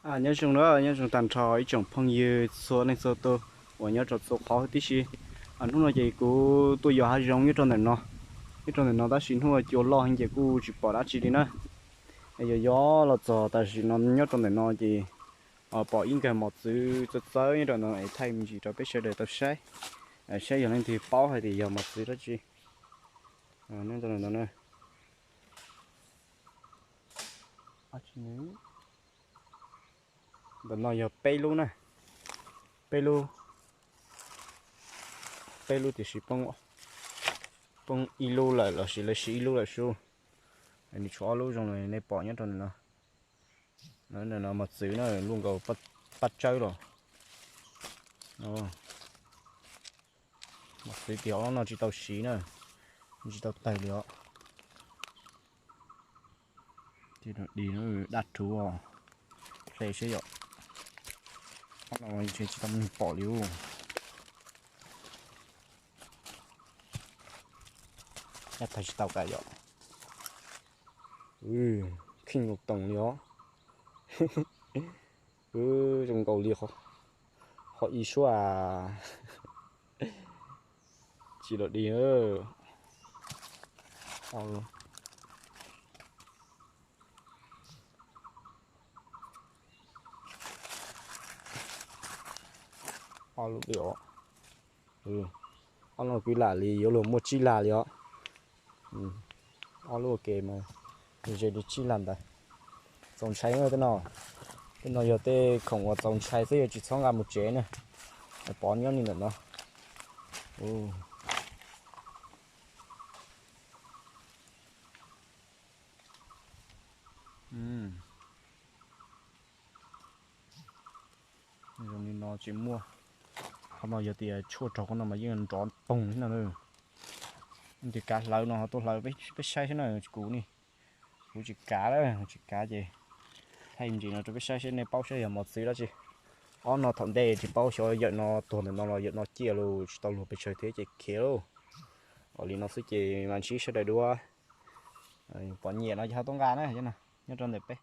Nyob zoo na, nyob zoo tag nrho ib tsoom phooj ywg txhua leej txhua tus uas nyob rau txhua qhov huv tib si. Hnub no ces kuv tuaj yos hav zoov nyob rau ntawm no, nyob rau ntawm no tab sis hnub no cua loj heev ces kuj tsis pom dab tsi li na. Yog yos los txog tam sim no nyob rau ntawm no ces pom ib nkawg mos txwv txawb txawb nyob rau no es thaij me ntsis rau peb sawv daws tau saib, saib yog leej twg paub hais tias yog mos txwv dab tsi. Ntawm no yog peb lub na, peb lub, peb lub tiam sis poob ib lub lawm los sis lawv siv ib lub lawm sub. Nws tshuav ob lub zoo li nej pom nyob rau ntawm no. Ntawm no mos txwv na, luaj nkaus paj tsawb los. Mos txwv tias ob no tsis tau siv na, tsis tau tawg li os. Dig daj rhuv os, hle seb yom. Ob no tsis tau nws pom li ub. Nyob thaij tsis tau kam yom. Kheej nkaus toom li os. Zoo nkaus li qhov ib suab. Tsis los dig. Ob lub li os. Ob no kwv lam li yuav luag muaj tsib lag li os. Ob lub ua ke mas ze li tsib lag ntawd. Txaus ntshai tej no. Tej no yog tej khoom uas txaus ntshai xwb, yog tsis txhob nqa mus tsev na. Pov nyob li ntawm no. Zoo li no tsis muaj. Qhov no yog tias tshuaj raug qhov no mas yeej nrov poog li no na. Tus kav hlawv no ho tuaj hlawv peb saib seb na, kuv ne, kuv tsis kav lawm, tsis kav ces thaij ntsis no rau peb saib seb nej paub saib yog mos txwv dab tsi. Ob no thaum ntej tsis paub xyov yawm no tuag ntawm no los yawm no ciaj los tsis tau luag pes tsawg thiab ces khiav lauj. Ua li no xwb ces mam ntsib sawv daws dua. Pom nyiam no ces ho tuaj nqa na, nyob rau ntawm peb.